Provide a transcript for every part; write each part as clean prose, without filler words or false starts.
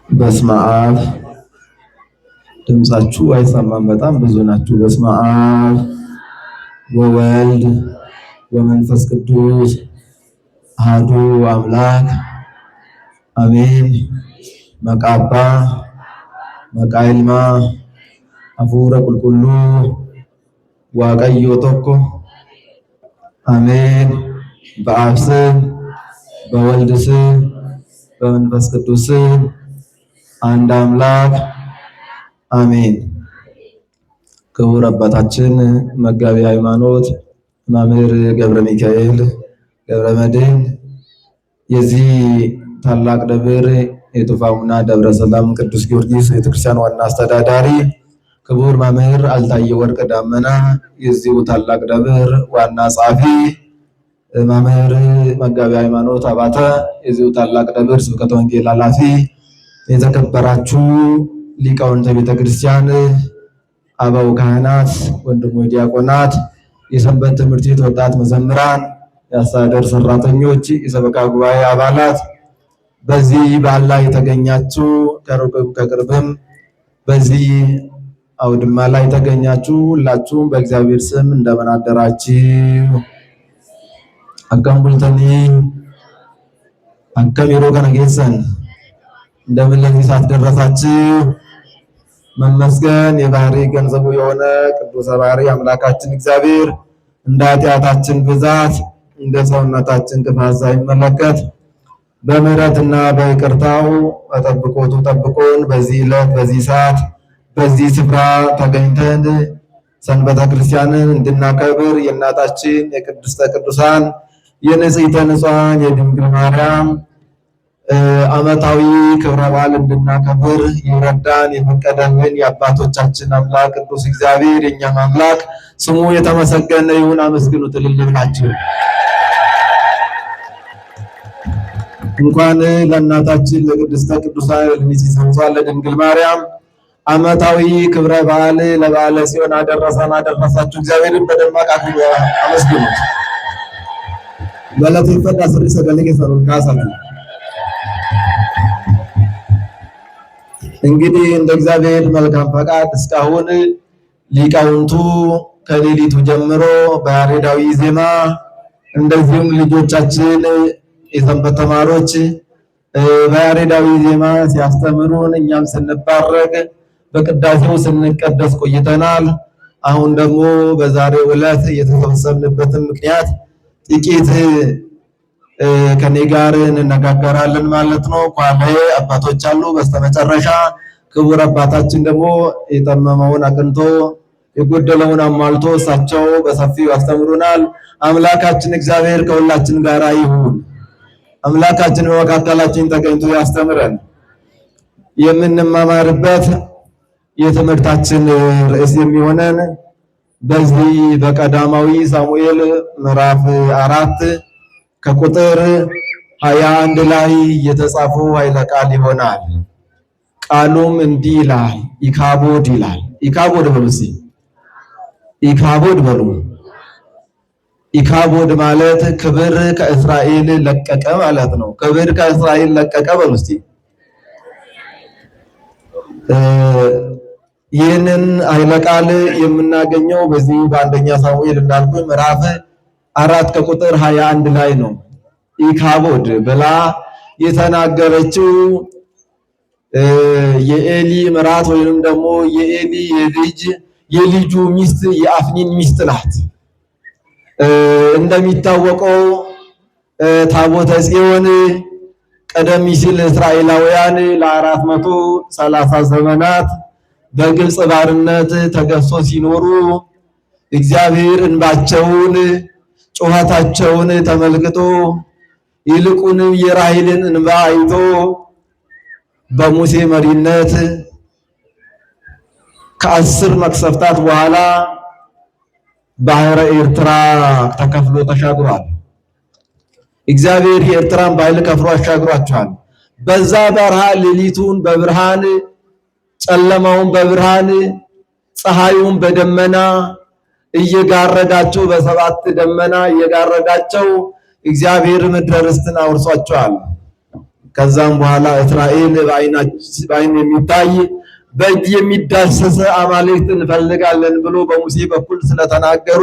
በስመ አብ። ድምጻችሁ አይሰማም፣ በጣም ብዙ ናችሁ። በስመ አብ ወወልድ ወመንፈስ ቅዱስ አሐዱ አምላክ አሜን። መቃባ መቃይልማ አፉረ ቁልቁሉ ዋቀዮ ቶኮ አሜን። በአብ ስም በወልድ ስም በመንፈስ ቅዱስ ስም አንድ አምላክ አሜን። ክቡር አባታችን መጋቢ ሃይማኖት መምህር ገብረ ሚካኤል ገብረ መድኅን የዚህ ታላቅ ደብር የቱፋሙና ደብረ ሰላም ቅዱስ ጊዮርጊስ ቤተክርስቲያን ዋና አስተዳዳሪ፣ ክቡር መምህር አልታየ ወርቅ ዳመና የዚሁ ታላቅ ደብር ዋና ጸሐፊ፣ መምህር መጋቢ ሃይማኖት አባተ የዚሁ ታላቅ ደብር ስብከተ ወንጌል ኃላፊ፣ የተከበራችሁ ሊቃውንተ ቤተክርስቲያን፣ አበው ካህናት፣ ወንድሞች ዲያቆናት፣ የሰንበት ትምህርት ቤት ወጣት መዘምራን፣ የአስተዳደር ሰራተኞች፣ የሰበካ ጉባኤ አባላት፣ በዚህ በዓል ላይ የተገኛችሁ ከሩቅም ከቅርብም በዚህ አውድማ ላይ የተገኛችሁ ሁላችሁም በእግዚአብሔር ስም እንደምን አደራችሁ? Akkam bultanii? Akkam yeroo kana geessan? እንደምን ለዚህ ሰዓት ደረሳችሁ? መመስገን የባህሪ ገንዘቡ የሆነ ቅዱሰ ባህሪ አምላካችን እግዚአብሔር እንደ ኃጢአታችን ብዛት እንደ ሰውነታችን ክፋት ሳይመለከት በምሕረትና በይቅርታው በጠብቆቱ ጠብቆን በዚህ ዕለት በዚህ ሰዓት በዚህ ስፍራ ተገኝተን ሰንበተ ክርስቲያንን እንድናከብር የእናታችን የቅድስተ ቅዱሳን የንጽሕተ ንጹሐን የድንግል ማርያም ዓመታዊ ክብረ በዓል እንድናከብር ይረዳን የፈቀደልን የአባቶቻችን አምላክ ቅዱስ እግዚአብሔር የእኛም አምላክ ስሙ የተመሰገነ ይሁን። አመስግኑት እልል ብላችሁ። እንኳን ለእናታችን ለቅድስተ ቅዱሳን ለንጽሕተ ንጹሐን ለድንግል ማርያም ዓመታዊ ክብረ በዓል ለበዓለ ጽዮን አደረሰን አደረሳችሁ። እግዚአብሔርን በደማቅ አመስግኑት። Galateeffadhaa sirrii sagalee keessan ol kaasaa። እንግዲህ እንደ እግዚአብሔር መልካም ፈቃድ እስካሁን ሊቃውንቱ ከሌሊቱ ጀምሮ በያሬዳዊ ዜማ እንደዚሁም ልጆቻችን የሰንበት ተማሪዎች በያሬዳዊ ዜማ ሲያስተምሩን እኛም ስንባረክ በቅዳሴው ስንቀደስ ቆይተናል። አሁን ደግሞ በዛሬው ዕለት የተሰበሰብንበትን ምክንያት ጥቂት ከኔ ጋር እንነጋገራለን ማለት ነው። ኳላዬ አባቶች አሉ። በስተመጨረሻ ክቡር አባታችን ደግሞ የጠመመውን አቅንቶ የጎደለውን አሟልቶ እሳቸው በሰፊው ያስተምሩናል። አምላካችን እግዚአብሔር ከሁላችን ጋር ይሁን። አምላካችን በመካከላችን ተገኝቶ ያስተምረን። የምንማማርበት የትምህርታችን ርዕስ የሚሆነን በዚህ በቀዳማዊ ሳሙኤል ምዕራፍ 4 ከቁጥር 21 ላይ የተጻፈው ኃይለ ቃል ይሆናል። ቃሉም እንዲህ ይላል፣ ኢካቦድ ይላል። ኢካቦድ በሉ እስኪ፣ ኢካቦድ በሉ። ኢካቦድ ማለት ክብር ከእስራኤል ለቀቀ ማለት ነው። ክብር ከእስራኤል ለቀቀ በሉ እስኪ። ይህንን ኃይለ ቃል የምናገኘው በዚህ በአንደኛ ሳሙኤል እንዳልኩኝ ምዕራፍ 4 ከቁጥር 21 ላይ ነው። ኢካቦድ ብላ የተናገረችው የኤሊ ምራት ወይንም ደግሞ የኤሊ የልጁ ሚስት የአፍኒን ሚስት ናት። እንደሚታወቀው ታቦተ ጽዮን ቀደም ሲል እስራኤላውያን ለ430 ዘመናት በግብፅ ባርነት ተገዝቶ ሲኖሩ እግዚአብሔር እንባቸውን ጩኸታቸውን ተመልክቶ ይልቁንም የራሔልን እንባ አይቶ በሙሴ መሪነት ከ10 መቅሰፍታት በኋላ ባህረ ኤርትራ ተከፍሎ ተሻግሯል። እግዚአብሔር የኤርትራን ባህር ከፍሎ አሻግሯቸዋል። በዛ በረሃ ሌሊቱን በብርሃን ጨለማውን በብርሃን ፀሐዩን በደመና እየጋረዳቸው በሰባት ደመና እየጋረዳቸው እግዚአብሔር ምድረ ርስትን አውርሷቸዋል። ከዛም በኋላ እስራኤል በዓይን የሚታይ በእጅ የሚዳሰስ አማልክት እንፈልጋለን ብሎ በሙሴ በኩል ስለተናገሩ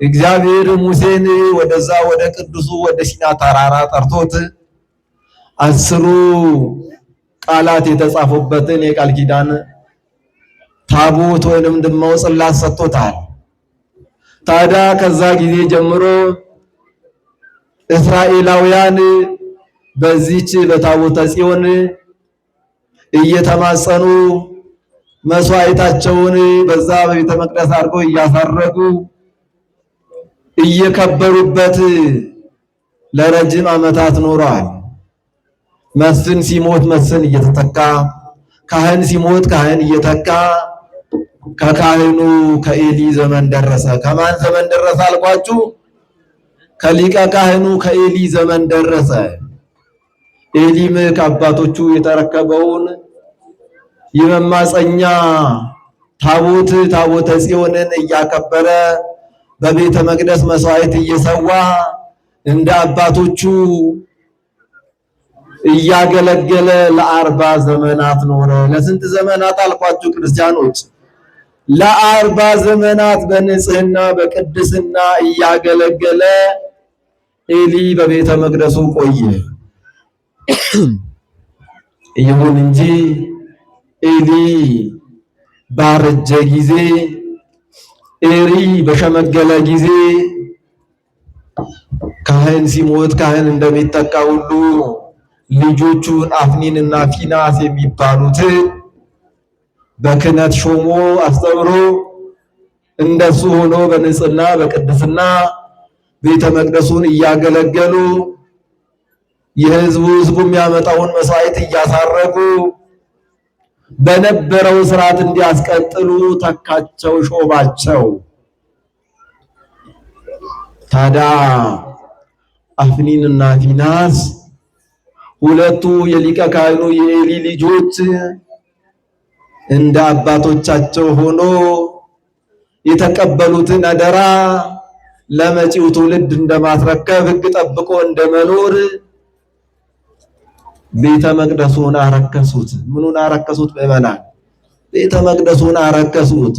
እግዚአብሔር ሙሴን ወደዛ ወደ ቅዱሱ ወደ ሲና ተራራ ጠርቶት 10 ቃላት የተጻፉበትን የቃል ኪዳን ታቦት ወይንም ደግሞ ጽላት ሰጥቶታል። ታዲያ ከዛ ጊዜ ጀምሮ እስራኤላውያን በዚች በታቦተ ጽዮን እየተማጸኑ መስዋዕታቸውን በዛ በቤተ መቅደስ አድርገው እያሳረጉ እየከበሩበት ለረጅም ዓመታት ኖረዋል። መስፍን ሲሞት መስፍን እየተተካ፣ ካህን ሲሞት ካህን እየተካ ከካህኑ ከኤሊ ዘመን ደረሰ። ከማን ዘመን ደረሰ አልኳችሁ? ከሊቀ ካህኑ ከኤሊ ዘመን ደረሰ። ኤሊም ከአባቶቹ የተረከበውን የመማፀኛ ታቦት ታቦተ ጽዮንን እያከበረ በቤተ መቅደስ መስዋዕት እየሰዋ እንደ አባቶቹ እያገለገለ ለ40 ዘመናት ኖረ። ለስንት ዘመናት አልኳችሁ ክርስቲያኖች? ለ40 ዘመናት በንጽህና በቅድስና እያገለገለ ኤሊ በቤተ መቅደሱ ቆየ። ይሁን እንጂ ኤሊ ባረጀ ጊዜ፣ ኤሪ በሸመገለ ጊዜ ካህን ሲሞት ካህን እንደሚተካ ሁሉ ልጆቹን አፍኒንና ፊናስ የሚባሉት በክህነት ሾሞ አስተምሮ እንደሱ ሆኖ በንጽህና በቅድስና ቤተ መቅደሱን እያገለገሉ የህዝቡ የሚያመጣውን መስዋዕት እያሳረጉ በነበረው ስርዓት እንዲያስቀጥሉ ተካቸው፣ ሾማቸው። ታዲያ አፍኒንና ፊናስ ሁለቱ የሊቀ ካህኑ የኤሊ ልጆች እንደ አባቶቻቸው ሆኖ የተቀበሉትን አደራ ለመጪው ትውልድ እንደማስረከብ ሕግ ጠብቆ እንደመኖር ቤተ መቅደሱን አረከሱት። ምኑን አረከሱት? ምዕመናን ቤተ መቅደሱን አረከሱት።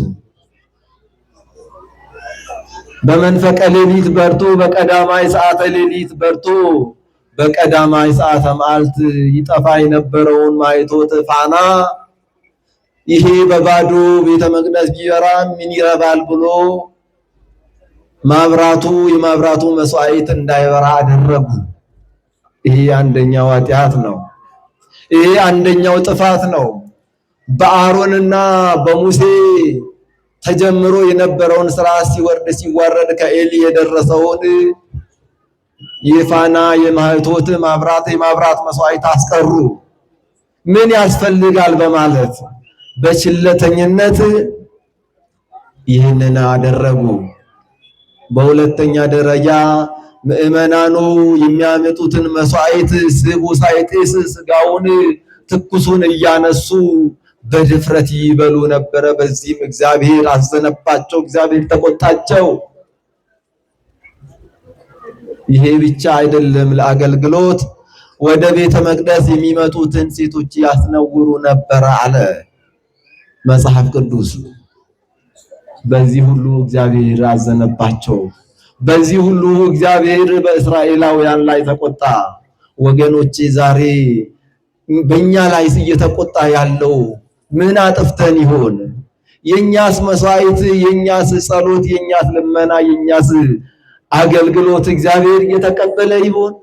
በመንፈቀ ሌሊት በርቶ በቀዳማይ ሰዓተ ሌሊት በርቶ በቀዳማይ ሰዓተ መዓልት ይጠፋ የነበረውን ማኅቶተ ፋና ይሄ በባዶ ቤተ መቅደስ ቢበራ ምን ይረባል ብሎ ማብራቱ የማብራቱ መስዋዕት እንዳይበራ አደረጉ። ይሄ አንደኛው ኃጢአት ነው። ይሄ አንደኛው ጥፋት ነው። በአሮንና በሙሴ ተጀምሮ የነበረውን ስራ ሲወርድ ሲዋረድ ከኤሊ የደረሰውን የፋና የማኅቶት ማብራት የማብራት መስዋዕት አስቀሩ። ምን ያስፈልጋል በማለት በችለተኝነት ይህንን አደረጉ። በሁለተኛ ደረጃ ምዕመናኑ የሚያመጡትን መስዋዕት ስቡ ሳይጤስ ስጋውን ትኩሱን እያነሱ በድፍረት ይበሉ ነበረ። በዚህም እግዚአብሔር አዘነባቸው፣ እግዚአብሔር ተቆጣቸው። ይሄ ብቻ አይደለም፣ ለአገልግሎት ወደ ቤተ መቅደስ የሚመጡትን ሴቶች ያስነውሩ ነበር አለ መጽሐፍ ቅዱስ። በዚህ ሁሉ እግዚአብሔር አዘነባቸው። በዚህ ሁሉ እግዚአብሔር በእስራኤላውያን ላይ ተቆጣ። ወገኖቼ ዛሬ በእኛ ላይ እየተቆጣ ያለው ምን አጥፍተን ይሆን? የኛስ መስዋዕት፣ የኛስ ጸሎት፣ የኛስ ልመና፣ የኛስ አገልግሎት እግዚአብሔር እየተቀበለ ይሆን?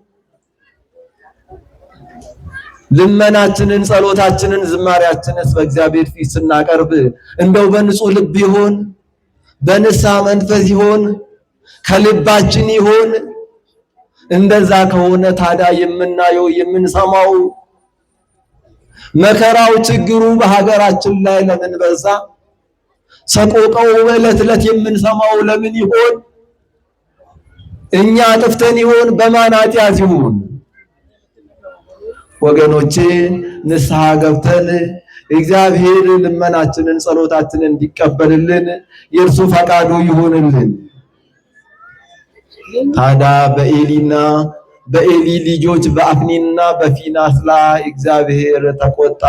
ልመናችንን፣ ጸሎታችንን፣ ዝማሪያችንስ በእግዚአብሔር ፊት ስናቀርብ እንደው በንጹህ ልብ ይሆን? በንስሐ መንፈስ ይሆን? ከልባችን ይሆን? እንደዛ ከሆነ ታዲያ የምናየው የምንሰማው መከራው ችግሩ በሀገራችን ላይ ለምን በዛ? ሰቆቃው በዕለት ዕለት የምንሰማው ለምን ይሆን? እኛ አጥፍተን ይሆን? በማን ኃጢአት ይሆን? ወገኖቼ ንስሐ ገብተን እግዚአብሔር ልመናችንን ጸሎታችንን እንዲቀበልልን የእርሱ ፈቃዱ ይሁንልን። ታዲያ በኤሊና በኤሊ ልጆች በአፍኒንና በፊናስ ላይ እግዚአብሔር ተቆጣ።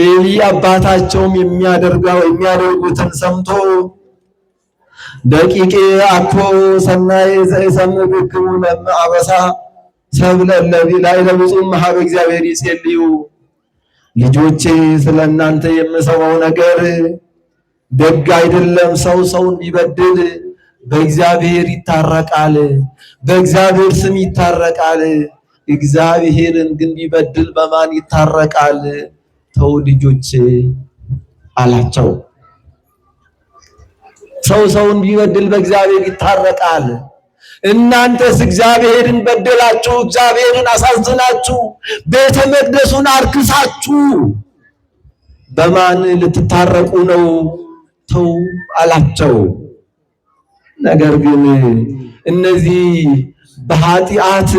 ኤሊ አባታቸውም የሚያደርጉትን ሰምቶ ደቂቄ አኮ ሰናይ ዘእሰምዕ ብክሙ ለእመ አበሳ ሰብእ ላዕለ ብፁዕ እምኀበ እግዚአብሔር ይጼልዩ። ልጆቼ ስለ እናንተ የምሰማው ነገር ደግ አይደለም። ሰው ሰውን ቢበድል በእግዚአብሔር ይታረቃል፣ በእግዚአብሔር ስም ይታረቃል። እግዚአብሔርን ግን ቢበድል በማን ይታረቃል? ተው ልጆቼ አላቸው። ሰው ሰውን ቢበድል በእግዚአብሔር ይታረቃል። እናንተስ እግዚአብሔርን በደላችሁ፣ እግዚአብሔርን አሳዝናችሁ፣ ቤተ መቅደሱን አርክሳችሁ በማን ልትታረቁ ነው? ተው አላቸው። ነገር ግን እነዚህ በኃጢአት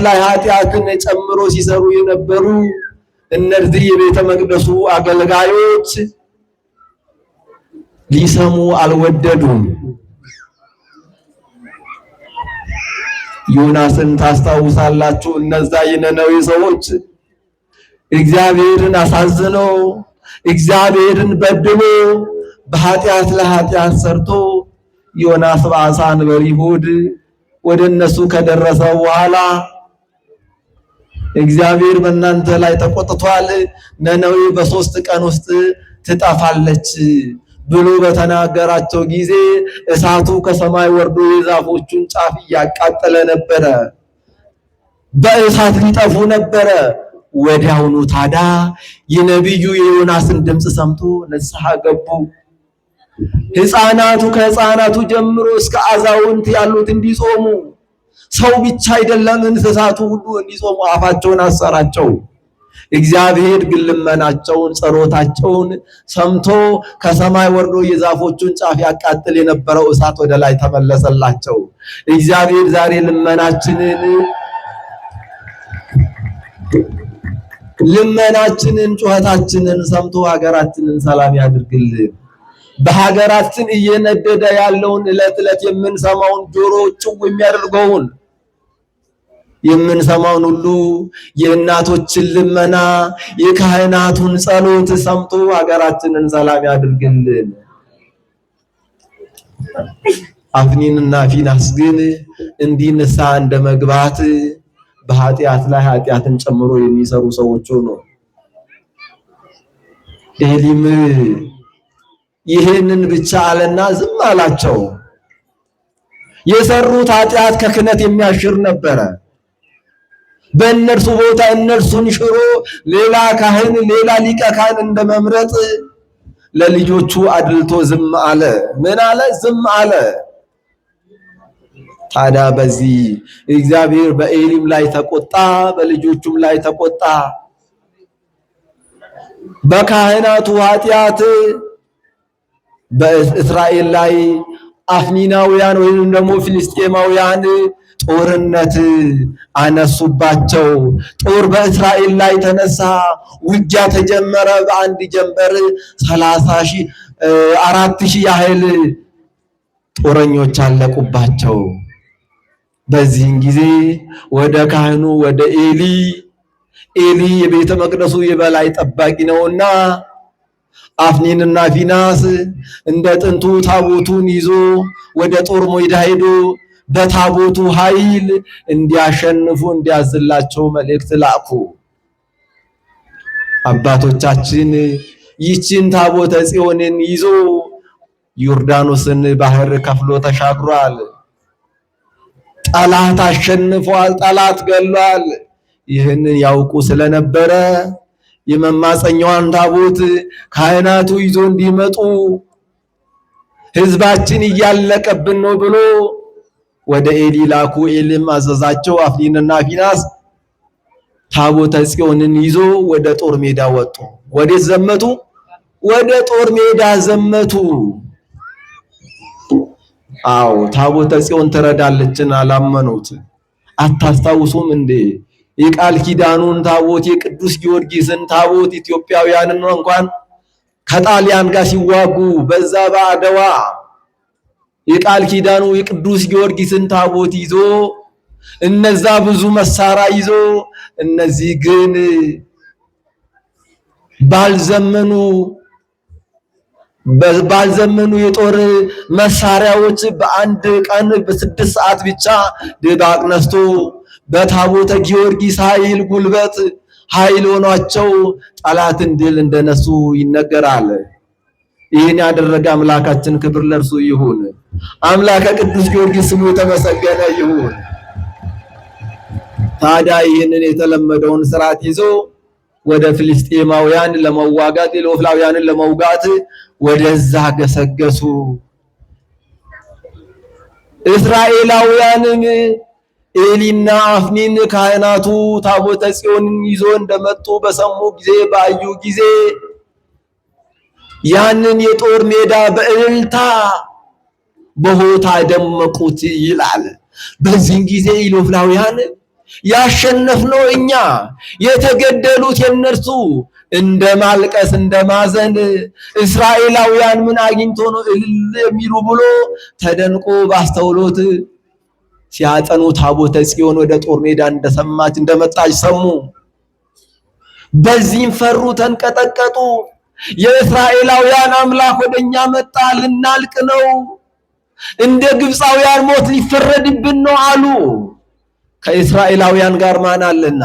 ላይ ኃጢአትን ጨምሮ ሲሰሩ የነበሩ እነዚህ የቤተ መቅደሱ አገልጋዮች ሊሰሙ አልወደዱም። ዮናስን ታስታውሳላችሁ? እነዛ የነነዌ ሰዎች እግዚአብሔርን አሳዝነው እግዚአብሔርን በድሎ በኃጢአት ላይ ኃጢአት ሰርቶ ዮናስ በዓሣ አንበሪ ሆድ ወደ እነሱ ከደረሰ በኋላ እግዚአብሔር በእናንተ ላይ ተቆጥቷል፣ ነነዌ በ3 ቀን ውስጥ ትጠፋለች ብሎ በተናገራቸው ጊዜ እሳቱ ከሰማይ ወርዶ የዛፎቹን ጫፍ እያቃጠለ ነበረ። በእሳት ሊጠፉ ነበረ። ወዲያውኑ ታዲያ የነቢዩ የዮናስን ድምፅ ሰምቶ ንስሐ ገቡ። ህፃናቱ ከህፃናቱ ጀምሮ እስከ አዛውንት ያሉት እንዲጾሙ፣ ሰው ብቻ አይደለም እንስሳቱ ሁሉ እንዲጾሙ አፋቸውን አሰራቸው። እግዚአብሔር ግን ልመናቸውን ጸሎታቸውን ሰምቶ ከሰማይ ወርዶ የዛፎቹን ጫፍ ያቃጥል የነበረው እሳት ወደ ላይ ተመለሰላቸው። እግዚአብሔር ዛሬ ልመናችንን ጩኸታችንን ሰምቶ ሀገራችንን ሰላም ያድርግልን። በሀገራችን እየነደደ ያለውን ዕለት ዕለት የምንሰማውን ጆሮ ጭው የሚያደርገውን የምንሰማውን ሁሉ የእናቶችን ልመና የካህናቱን ጸሎት ሰምቶ ሀገራችንን ሰላም ያድርግልን። አፍኒንና ፊናስ ግን እንዲህ ንስሐ እንደመግባት በኃጢአት ላይ ኃጢአትን ጨምሮ የሚሰሩ ሰዎች ሆኑ። ኤሊም ይህንን ብቻ አለና ዝም አላቸው። የሰሩት ኃጢአት ከክህነት የሚያሽር ነበረ። በእነርሱ ቦታ እነርሱን ሽሮ ሌላ ካህን ሌላ ሊቀ ካህን እንደመምረጥ ለልጆቹ አድልቶ ዝም አለ። ምን አለ? ዝም አለ። ታዲያ በዚህ እግዚአብሔር በኤሊም ላይ ተቆጣ፣ በልጆቹም ላይ ተቆጣ። በካህናቱ ኃጢአት በእስራኤል ላይ አፍኒናውያን ወይም ደግሞ ፊልስጤማውያን ጦርነት አነሱባቸው። ጦር በእስራኤል ላይ ተነሳ። ውጊያ ተጀመረ። በአንድ ጀንበር 30,000 4,000 ያህል ጦረኞች አለቁባቸው። በዚህን ጊዜ ወደ ካህኑ ወደ ኤሊ፣ ኤሊ የቤተ መቅደሱ የበላይ ጠባቂ ነውና አፍኒንና ፊናስ እንደ ጥንቱ ታቦቱን ይዞ ወደ ጦር ሜዳ ሄዶ በታቦቱ ኃይል እንዲያሸንፉ እንዲያዝላቸው መልእክት ላኩ። አባቶቻችን ይህችን ታቦተ ጽዮንን ይዞ ዮርዳኖስን ባህር ከፍሎ ተሻግሯል። ጠላት አሸንፏል። ጠላት ገሏል። ይህንን ያውቁ ስለነበረ የመማፀኛዋን ታቦት ካህናቱ ይዞ እንዲመጡ ሕዝባችን እያለቀብን ነው ብሎ ወደ ኤሊ ላኩ። ኤሊም አዘዛቸው። አፍኒንና ፊናስ ታቦተ ጽዮንን ይዞ ወደ ጦር ሜዳ ወጡ። ወዴት ዘመቱ? ወደ ጦር ሜዳ ዘመቱ። አዎ ታቦተ ጽዮን ትረዳለችን አላመኑት። አታስታውሱም እንዴ? የቃል ኪዳኑን ታቦት የቅዱስ ጊዮርጊስን ታቦት ኢትዮጵያውያንን እንኳን ከጣሊያን ጋር ሲዋጉ በዛ በአድዋ የቃል ኪዳኑ የቅዱስ ጊዮርጊስን ታቦት ይዞ እነዛ ብዙ መሳሪያ ይዞ እነዚህ ግን ባልዘመኑ ባልዘመኑ የጦር መሳሪያዎች በአንድ ቀን በ6 ሰዓት ብቻ ድባቅ ነስቶ በታቦተ ጊዮርጊስ ኃይል ጉልበት ኃይል ሆኗቸው ጠላትን ድል እንደነሱ ይነገራል። ይህን ያደረገ አምላካችን ክብር ለእርሱ ይሁን። አምላከ ቅዱስ ጊዮርጊስ ስሙ የተመሰገነ ይሁን። ታዲያ ይህንን የተለመደውን ስርዓት ይዞ ወደ ፍልስጤማውያን ለመዋጋት ሎፍላውያንን ለመውጋት ወደዛ ገሰገሱ። እስራኤላውያንም ኤሊና አፍኒን ካህናቱ ታቦተ ጽዮንን ይዞ እንደመጡ በሰሙ ጊዜ ባዩ ጊዜ ያንን የጦር ሜዳ በእልልታ በሆታ ደመቁት ይላል። በዚህን ጊዜ ኢሎፍላውያን ያሸነፍነው እኛ የተገደሉት የነርሱ እንደ ማልቀስ እንደ ማዘን እስራኤላውያን ምን አግኝቶ ነው እልል የሚሉ ብሎ ተደንቆ ባስተውሎት ሲያጠኑ ታቦተ ጽዮን ወደ ጦር ሜዳ እንደሰማች እንደመጣች ሰሙ። በዚህም ፈሩ፣ ተንቀጠቀጡ። የእስራኤላውያን አምላክ ወደኛ መጣ፣ ልናልቅ ነው፣ እንደ ግብፃውያን ሞት ሊፈረድብን ነው አሉ። ከእስራኤላውያን ጋር ማን አለና?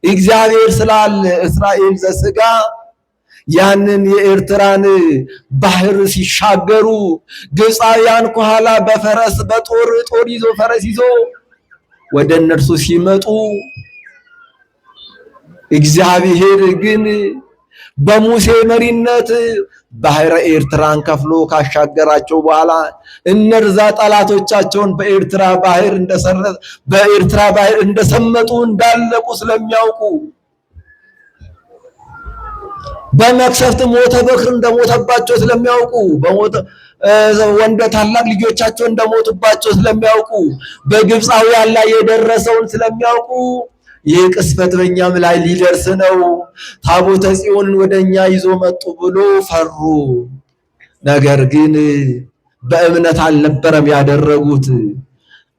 እግዚአብሔር ስላለ እስራኤል ዘስጋ ያንን የኤርትራን ባህር ሲሻገሩ ግብፃውያን ከኋላ በፈረስ በጦር ጦር ይዞ ፈረስ ይዞ ወደ እነርሱ ሲመጡ እግዚአብሔር ግን በሙሴ መሪነት ባህረ ኤርትራን ከፍሎ ካሻገራቸው በኋላ እነርዛ ጠላቶቻቸውን በኤርትራ ባህር እንደሰመጡ እንዳለቁ ስለሚያውቁ በመቅሰፍት ሞተ በክር እንደሞተባቸው ስለሚያውቁ በሞተ ወንደ ታላቅ ልጆቻቸው እንደሞቱባቸው ስለሚያውቁ በግብፃውያን ላይ የደረሰውን ስለሚያውቁ ይህ ቅስፈት በእኛም ላይ ሊደርስ ነው፣ ታቦተ ጽዮንን ወደኛ ይዞ መጡ ብሎ ፈሩ። ነገር ግን በእምነት አልነበረም ያደረጉት።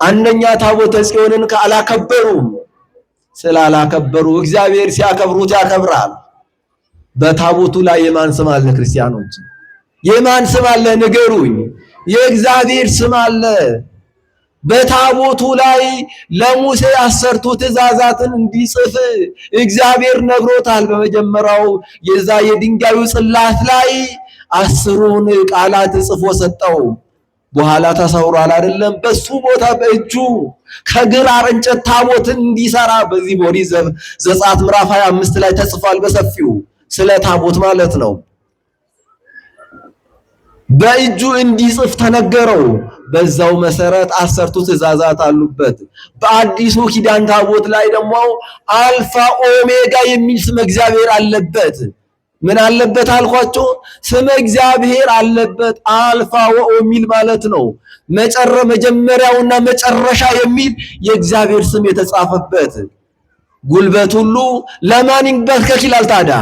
አንደኛ ታቦተ ጽዮንን አላከበሩም። ስላላከበሩ እግዚአብሔር ሲያከብሩት ያከብራል። በታቦቱ ላይ የማን ስም አለ? ክርስቲያኖች የማን ስም አለ? ንገሩኝ። የእግዚአብሔር ስም አለ። በታቦቱ ላይ ለሙሴ 10ቱ ትእዛዛትን እንዲጽፍ እግዚአብሔር ነግሮታል። በመጀመሪያው የዛ የድንጋዩ ጽላት ላይ 10ሩን ቃላት ጽፎ ሰጠው። በኋላ ተሰውሯል አይደለም? በሱ ቦታ በእጁ ከግራር እንጨት ታቦትን እንዲሰራ በዚህ በኦሪት ዘጸአት ምዕራፍ 25 ላይ ተጽፏል በሰፊው ስለ ታቦት ማለት ነው። በእጁ እንዲጽፍ ተነገረው። በዛው መሰረት 10ቱ ትእዛዛት አሉበት። በአዲሱ ኪዳን ታቦት ላይ ደግሞ አልፋ ኦሜጋ የሚል ስመ እግዚአብሔር አለበት። ምን አለበት አልኳቸው? ስመ እግዚአብሔር አለበት። አልፋ ወኦ የሚል ማለት ነው። መጀመሪያውና መጨረሻ የሚል የእግዚአብሔር ስም የተጻፈበት። ጉልበት ሁሉ ለማን ይንበርከክ ይላል ታዲያ?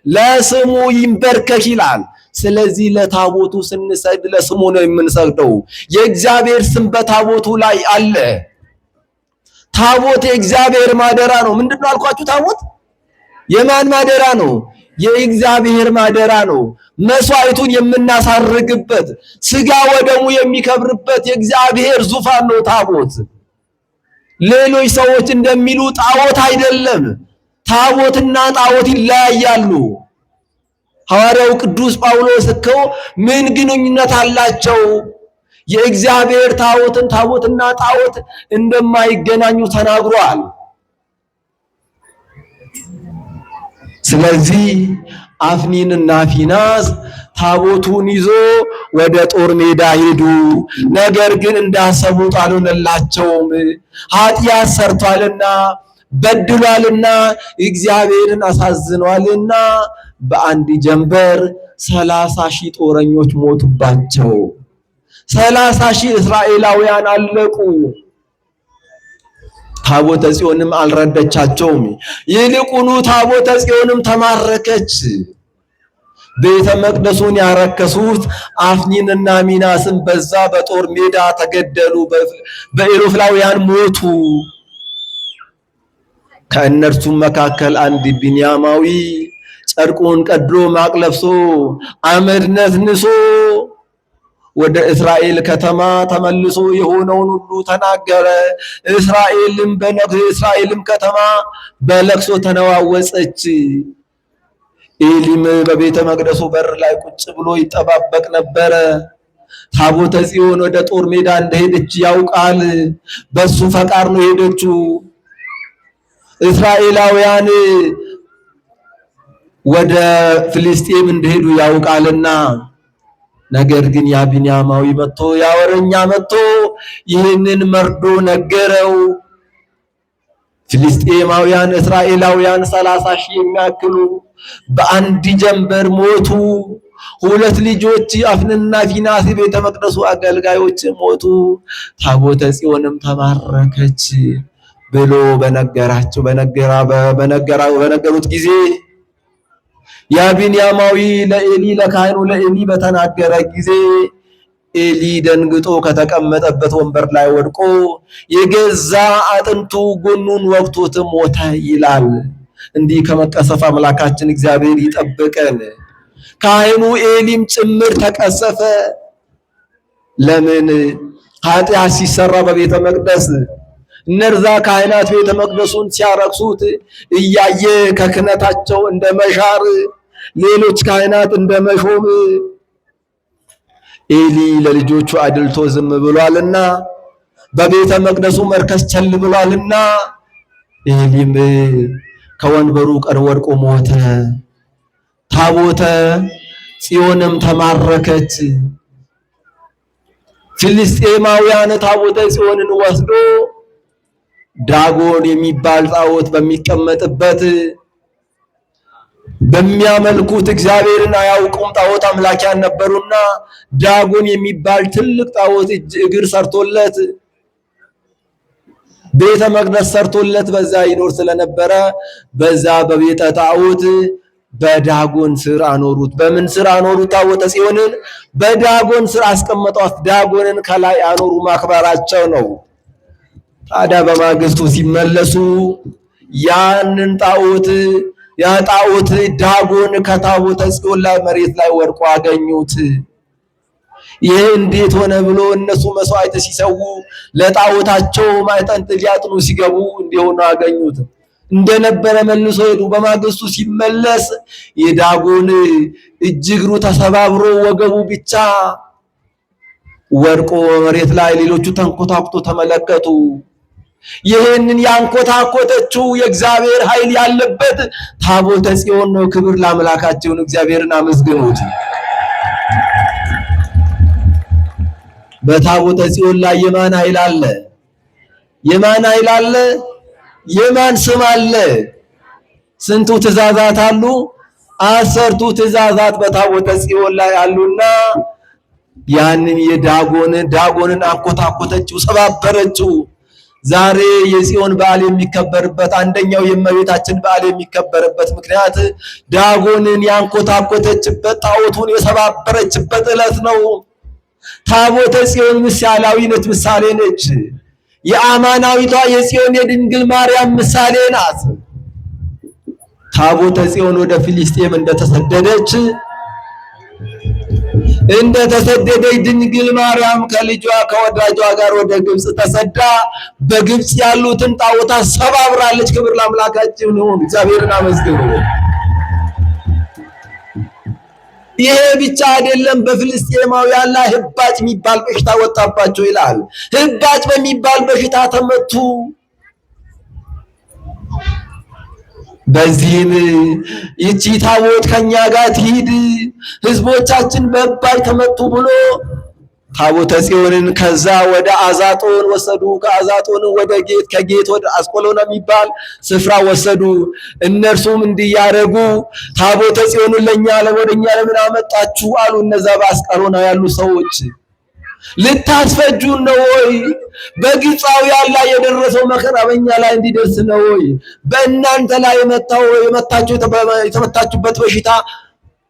ለስሙ ይንበርከክ ይላል። ስለዚህ ለታቦቱ ስንሰግድ ለስሙ ነው የምንሰግደው። የእግዚአብሔር ስም በታቦቱ ላይ አለ። ታቦት የእግዚአብሔር ማደራ ነው። ምንድነው አልኳችሁ? ታቦት የማን ማደራ ነው? የእግዚአብሔር ማደራ ነው። መስዋዕቱን የምናሳርግበት ስጋ ወደሙ የሚከብርበት የእግዚአብሔር ዙፋን ነው ታቦት። ሌሎች ሰዎች እንደሚሉ ጣዖት አይደለም። ታቦትና ጣዖት ይለያያሉ። ሐዋርያው ቅዱስ ጳውሎስ እኮ ምን ግንኙነት አላቸው? የእግዚአብሔር ታቦትን ታቦትና ጣዖት እንደማይገናኙ ተናግሯል። ስለዚህ አፍኒንና ፊናስ ታቦቱን ይዞ ወደ ጦር ሜዳ ሄዱ። ነገር ግን እንዳሰቡት አልሆነላቸውም። ኃጢአት ሰርቷልና በድሏልና እግዚአብሔርን አሳዝኗልና በአንድ ጀንበር 30,000 ጦረኞች ሞቱባቸው። 30,000 እስራኤላውያን አለቁ። ታቦተ ጽዮንም አልረደቻቸውም። ይልቁኑ ታቦተ ጽዮንም ተማረከች። ቤተ መቅደሱን ያረከሱት አፍኒንና ሚናስን በዛ በጦር ሜዳ ተገደሉ፣ በኢሎፍላውያን ሞቱ። ከእነርሱም መካከል አንድ ቢንያማዊ ጨርቁን ቀዶ ማቅ ለብሶ አመድ ነስንሶ ወደ እስራኤል ከተማ ተመልሶ የሆነውን ሁሉ ተናገረ። እስራኤልም ከተማ በለቅሶ ተነዋወጸች። ኤሊም በቤተ መቅደሱ በር ላይ ቁጭ ብሎ ይጠባበቅ ነበረ። ታቦተ ጽዮን ወደ ጦር ሜዳ እንደሄደች ያውቃል። በሱ ፈቃድ ነው የሄደችው። እስራኤላውያን ወደ ፍልስጤም እንደሄዱ ያውቃልና፣ ነገር ግን ያ ቢንያማዊ መጥቶ ያ ወረኛ መጥቶ ይህንን መርዶ ነገረው። ፍልስጤማውያን እስራኤላውያን 30,000 የሚያክሉ በአንድ ጀንበር ሞቱ። ሁለት ልጆች አፍንና ፊናስ ቤተ መቅደሱ አገልጋዮች ሞቱ። ታቦተ ጽዮንም ተማረከች ብሎ በነገራቸው በነገሩት ጊዜ ያ ቢንያማዊ ለኤሊ ለካህኑ ለኤሊ በተናገረ ጊዜ ኤሊ ደንግጦ ከተቀመጠበት ወንበር ላይ ወድቆ የገዛ አጥንቱ ጎኑን ወቅቶት ሞተ ይላል። እንዲህ ከመቀሰፍ አምላካችን እግዚአብሔር ይጠብቀን። ካህኑ ኤሊም ጭምር ተቀሰፈ። ለምን? ኃጢአት ሲሰራ በቤተ መቅደስ እነርዛ ካህናት ቤተ መቅደሱን ሲያረክሱት እያየ ከክህነታቸው እንደ መሻር ሌሎች ካህናት እንደ መሾም ኤሊ ለልጆቹ አድልቶ ዝም ብሏልና በቤተ መቅደሱ መርከስ ቸል ብሏልና ኤሊም ከወንበሩ ቀር ወድቆ ሞተ። ታቦተ ጽዮንም ተማረከች። ፍልስጤማውያን ታቦተ ጽዮንን ወስዶ ዳጎን የሚባል ጣዖት በሚቀመጥበት በሚያመልኩት እግዚአብሔርን አያውቁም፣ ጣዖት አምላኪያን ነበሩና ዳጎን የሚባል ትልቅ ጣዖት እጅ እግር ሰርቶለት ቤተ መቅደስ ሰርቶለት በዛ ይኖር ስለነበረ በዛ በቤተ ጣዖት በዳጎን ስር አኖሩት። በምን ስር አኖሩት? ታቦተ ጽዮንን በዳጎን ስር አስቀመጧት። ዳጎንን ከላይ አኖሩ፣ ማክበራቸው ነው። ታዲያ በማግስቱ ሲመለሱ ያንን ጣዖት ያ ጣዖት ዳጎን ከታቦተ ጽዮን ላይ መሬት ላይ ወድቆ አገኙት። ይሄ እንዴት ሆነ ብሎ እነሱ መስዋዕት ሲሰዉ ለጣዖታቸው ማዕጠንት ሊያጥኑ ሲገቡ እንዲሆኑ አገኙት። እንደነበረ መልሶ ሄዱ። በማግስቱ ሲመለስ የዳጎን እጅ እግሩ ተሰባብሮ ወገቡ ብቻ ወድቆ መሬት ላይ ሌሎቹ ተንኮታኩቶ ተመለከቱ። ይህንን ያንኮታኮተችው የእግዚአብሔር ኃይል ያለበት ታቦተ ጽዮን ነው። ክብር ለአምላካችን፣ እግዚአብሔርን አመስግኑት። በታቦተ ጽዮን ላይ የማን ኃይል አለ? የማን ኃይል አለ? የማን ስም አለ? ስንቱ ትእዛዛት አሉ? 10 ትእዛዛት በታቦተ ጽዮን ላይ አሉና ያንን ዳጎንን አንኮታኮተችው፣ ሰባበረችው። ዛሬ የጽዮን በዓል የሚከበርበት አንደኛው የእመቤታችን በዓል የሚከበርበት ምክንያት ዳጎንን ያንኮታኮተችበት ጣዖቱን የሰባበረችበት ዕለት ነው። ታቦተ ጽዮን ምሳሌያዊ ነች፣ ምሳሌ ነች። የአማናዊቷ የጽዮን የድንግል ማርያም ምሳሌ ናት። ታቦተ ጽዮን ወደ ፊልስጤም እንደተሰደደች ድንግል ማርያም ከልጇ ከወዳጇ ጋር ወደ ግብጽ ተሰዳ በግብጽ ያሉትን ጣዖታት ሰባብራለች። ክብር ለአምላካችን ይሁን፣ እግዚአብሔርን አመስግኑ። ይሄ ብቻ አይደለም፣ በፍልስጤማውያን ላይ ህባጭ የሚባል በሽታ ወጣባቸው ይላል። ህባጭ በሚባል በሽታ ተመቱ። በዚህም ይቺ ታቦት ከኛ ጋር ትሂድ፣ ህዝቦቻችን በህባጭ ተመቱ ብሎ ታቦተ ጽዮንን ከዛ ወደ አዛጦን ወሰዱ። ከአዛጦን ወደ ጌት፣ ከጌት ወደ አስቆሎና የሚባል ስፍራ ወሰዱ። እነርሱም እንዲያረጉ ታቦተ ጽዮንን ለኛ ወደኛ ለምን አመጣችሁ አሉ። እነዛ በአስቀሎና ያሉ ሰዎች ልታስፈጁን ነው ወይ? በግብፃውያን ላይ የደረሰው መከራ በእኛ ላይ እንዲደርስ ነው ወይ? በእናንተ ላይ የተመታችሁበት በሽታ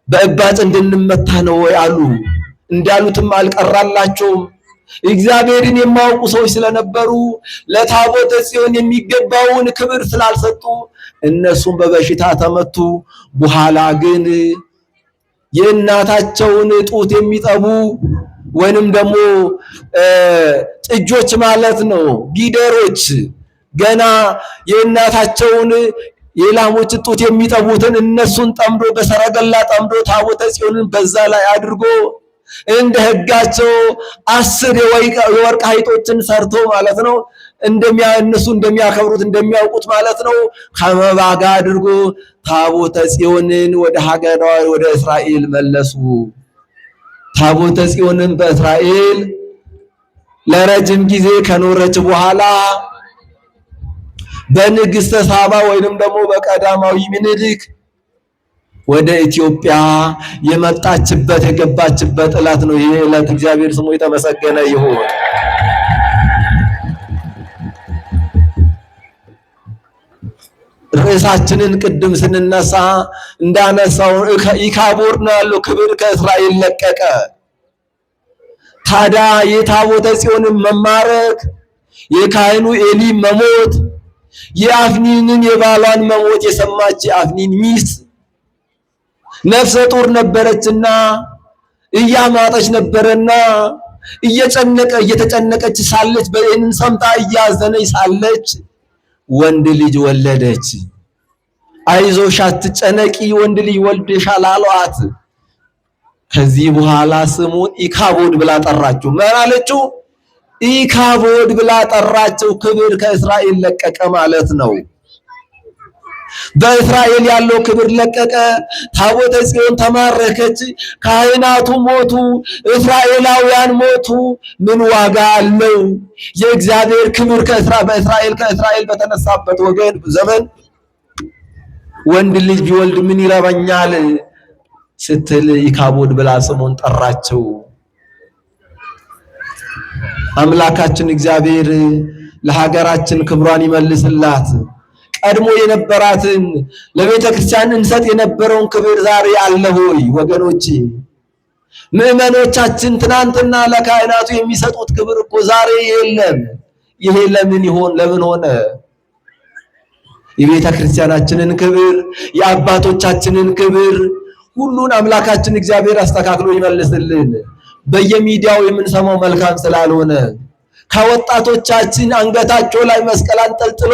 በእባጭ እንድንመታ ነው ወይ አሉ። እንዳሉትም አልቀራላቸውም። እግዚአብሔርን የማያውቁ ሰዎች ስለነበሩ ለታቦተ ጽዮን የሚገባውን ክብር ስላልሰጡ እነሱም በበሽታ ተመቱ። በኋላ ግን የእናታቸውን ጡት የሚጠቡ ወይንም ደግሞ ጥጆች ማለት ነው፣ ጊደሮች ገና የእናታቸውን የላሞች ጡት የሚጠቡትን እነሱን ጠምዶ በሰረገላ ጠምዶ ታቦተ ጽዮንን በዛ ላይ አድርጎ እንደ ሕጋቸው 10 የወርቅ አይጦችን ሰርቶ ማለት ነው፣ እነሱ እንደሚያከብሩት እንደሚያውቁት ማለት ነው፣ ከመባ ጋር አድርጎ ታቦተ ጽዮንን ወደ ሀገሯ ወደ እስራኤል መለሱ። ታቦተ ጽዮንን በእስራኤል ለረጅም ጊዜ ከኖረች በኋላ በንግስተ ሳባ ወይንም ደግሞ በቀዳማዊ ምኒልክ ወደ ኢትዮጵያ የመጣችበት የገባችበት ዕለት ነው። ይሄ ዕለት እግዚአብሔር ስሙ የተመሰገነ ይሁን። ርዕሳችንን ቅድም ስንነሳ እንዳነሳው ኢካቦድ ነው ያለው፣ ክብር ከእስራኤል ለቀቀ። ታዲያ የታቦተ ጽዮንን መማረክ፣ የካህኑ ኤሊ መሞት፣ የአፍኒንን የባሏን መሞት የሰማች የአፍኒን ሚስት ነፍሰ ጡር ነበረችና እያማጠች ነበረና እየተጨነቀች ሳለች ይህንን ሰምታ እያዘነች ሳለች ወንድ ልጅ ወለደች። አይዞሽ አትጨነቂ ወንድ ልጅ ወልደሻል አሏት። ከዚህ በኋላ ስሙን ኢካቦድ ብላ ጠራችው። ምን አለችው? ኢካቦድ ብላ ጠራችው። ክብር ከእስራኤል ለቀቀ ማለት ነው። በእስራኤል ያለው ክብር ለቀቀ። ታቦተ ጽዮን ተማረከች። ካህናቱ ሞቱ፣ እስራኤላውያን ሞቱ። ምን ዋጋ አለው? የእግዚአብሔር ክብር በእስራኤል ከእስራኤል በተነሳበት ወገን ዘመን ወንድ ልጅ ቢወልድ ምን ይረባኛል ስትል ኢካቦድ ብላ ስሙን ጠራችው። አምላካችን እግዚአብሔር ለሀገራችን ክብሯን ይመልስላት። ቀድሞ የነበራትን ለቤተ ክርስቲያን እንሰጥ የነበረውን ክብር ዛሬ አለ ሆይ ወገኖቼ? ምዕመኖቻችን ትናንትና ለካህናቱ የሚሰጡት ክብር እኮ ዛሬ የለም። ይሄ ለምን ይሆን? ለምን ሆነ? የቤተ ክርስቲያናችንን ክብር፣ የአባቶቻችንን ክብር ሁሉን አምላካችን እግዚአብሔር አስተካክሎ ይመልስልን። በየሚዲያው የምንሰማው መልካም ስላልሆነ ከወጣቶቻችን አንገታቸው ላይ መስቀል አንጠልጥሎ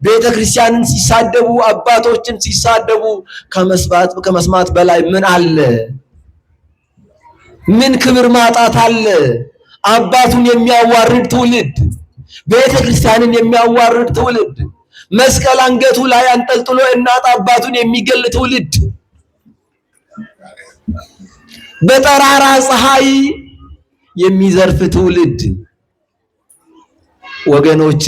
ቤተ ክርስቲያንን ሲሳደቡ፣ አባቶችን ሲሳደቡ ከመስማት በላይ ምን አለ? ምን ክብር ማጣት አለ? አባቱን የሚያዋርድ ትውልድ፣ ቤተ ክርስቲያንን የሚያዋርድ ትውልድ፣ መስቀል አንገቱ ላይ አንጠልጥሎ እናት አባቱን የሚገል ትውልድ፣ በጠራራ ፀሐይ የሚዘርፍ ትውልድ። ወገኖቼ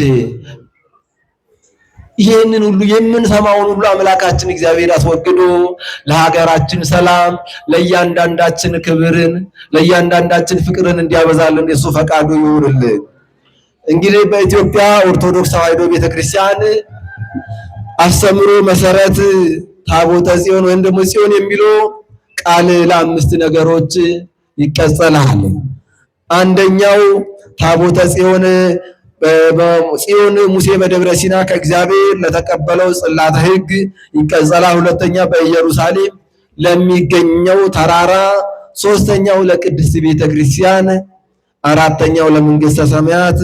ይህንን ሁሉ የምንሰማውን ሁሉ አምላካችን እግዚአብሔር አስወግዶ ለሀገራችን ሰላም፣ ለእያንዳንዳችን ክብርን፣ ለእያንዳንዳችን ፍቅርን እንዲያበዛልን የሱ ፈቃዱ ይሁንልን። እንግዲህ በኢትዮጵያ ኦርቶዶክስ ተዋሕዶ ቤተክርስቲያን አስተምሮ መሰረት ታቦተ ጽዮን ወይም ደግሞ ጽዮን የሚለው ቃል ለአምስት ነገሮች ይቀጸላል። አንደኛው ታቦተ ጽዮን ጽዮን ሙሴ በደብረ ሲና ከእግዚአብሔር ለተቀበለው ጽላተ ሕግ ይቀጸላል። ሁለተኛ በኢየሩሳሌም ለሚገኘው ተራራ፣ ሶስተኛው ለቅድስት ቤተክርስቲያን፣ አራተኛው ለመንግስተ ሰማያት፣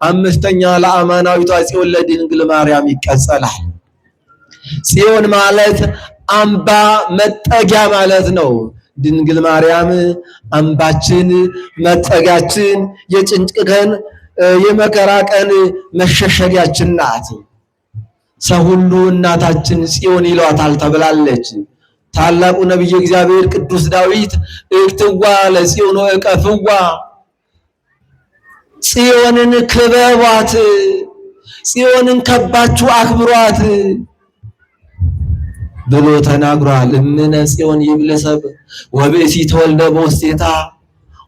አምስተኛ ለአማናዊቷ ጽዮን ለድንግል ማርያም ይቀጸላል። ጽዮን ማለት አምባ መጠጊያ ማለት ነው። ድንግል ማርያም አምባችን፣ መጠጊያችን፣ የጭንቅ ቀን የመከራ ቀን መሸሸጊያችን ናት። ሰው ሁሉ እናታችን ጽዮን ይሏታል ተብላለች። ታላቁ ነቢይ እግዚአብሔር ቅዱስ ዳዊት እክትዋ ለጽዮን ወእቀፍዋ፣ ጽዮንን ክበቧት፣ ጽዮንን ከባችሁ አክብሯት ብሎ ተናግሯል። እምነ ጽዮን ይብለሰብ ወብእሲ ተወልደ በውስቴታ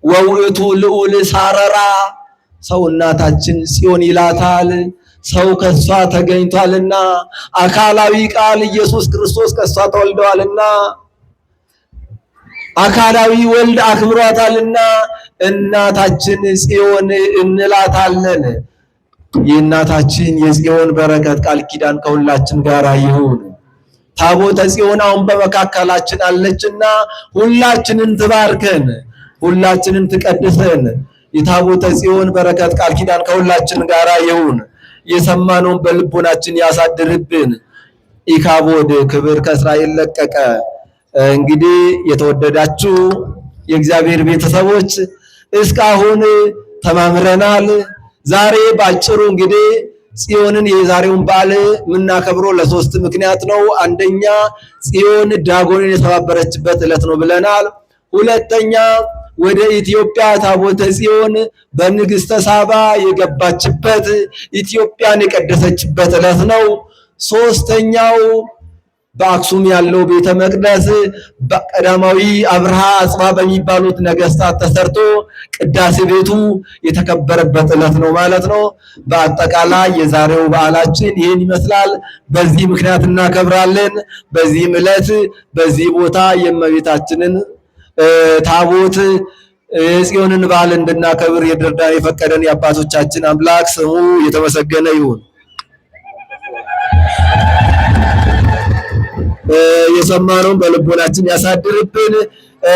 ወውእቱ ልዑል ሳረራ። ሰው እናታችን ጽዮን ይላታል። ሰው ከሷ ተገኝቷልና አካላዊ ቃል ኢየሱስ ክርስቶስ ከሷ ተወልደዋልና አካላዊ ወልድ አክብሯታልና እናታችን ጽዮን እንላታለን። የእናታችን የጽዮን በረከት ቃል ኪዳን ከሁላችን ጋር ይሁን። ታቦተ ጽዮን አሁን በመካከላችን አለችና ሁላችንን ትባርከን፣ ሁላችንን ትቀድሰን። የታቦተ ጽዮን በረከት ቃል ኪዳን ከሁላችን ጋር ይሁን። የሰማነውን በልቦናችን ያሳድርብን። ኢካቦድ ክብር ከእስራኤል ለቀቀ። እንግዲህ የተወደዳችሁ የእግዚአብሔር ቤተሰቦች እስካሁን ተማምረናል። ዛሬ ባጭሩ እንግዲህ ጽዮንን የዛሬውን በዓል የምናከብረው ለሶስት ምክንያት ነው። አንደኛ ጽዮን ዳጎንን የተባበረችበት ዕለት ነው ብለናል። ሁለተኛ ወደ ኢትዮጵያ ታቦተ ጽዮን በንግሥተ ሳባ የገባችበት ኢትዮጵያን የቀደሰችበት ዕለት ነው። ሶስተኛው በአክሱም ያለው ቤተ መቅደስ በቀዳማዊ አብርሃ አጽብሃ በሚባሉት ነገስታት ተሰርቶ ቅዳሴ ቤቱ የተከበረበት ዕለት ነው ማለት ነው። በአጠቃላይ የዛሬው በዓላችን ይህን ይመስላል። በዚህ ምክንያት እናከብራለን። በዚህም ዕለት በዚህ ቦታ የእመቤታችንን ታቦት የጽዮንን በዓል እንድናከብር የረዳን የፈቀደን የአባቶቻችን አምላክ ስሙ የተመሰገነ ይሁን። የሰማነውን በልቦናችን ያሳድርብን።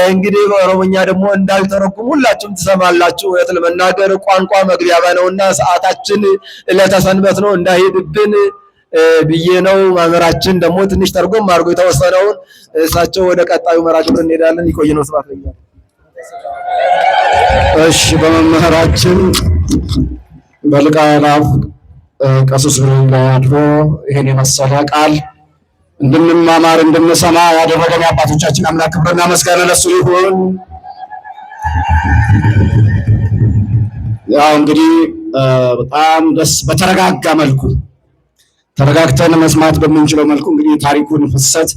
እንግዲህ በኦሮሞኛ ደግሞ እንዳልተረጉም ሁላችሁም ትሰማላችሁ። እውነት ለመናገር ቋንቋ መግቢያ ነውና ሰዓታችን ዕለተ ሰንበት ነው እንዳይሄድብን ብዬ ነው። መምህራችን ደግሞ ትንሽ ተርጎም አድርጎ የተወሰነውን እሳቸው ወደ ቀጣዩ መርሃ ግብር እንሄዳለን። ይቆይ ነው። ስብሐት ለእግዚአብሔር። እሺ፣ በመምህራችን በሊቀ አእላፍ ቀሲስ ግሩም ላይ አድሮ ይሄን የመሰለ ቃል እንድንማማር እንድንሰማ ያደረገን የአባቶቻችን አምላክ ክብርና ምስጋና ለእሱ ይሁን። ያው እንግዲህ በጣም ደስ በተረጋጋ መልኩ ተረጋግተን መስማት በምንችለው መልኩ እንግዲህ የታሪኩን ፍሰት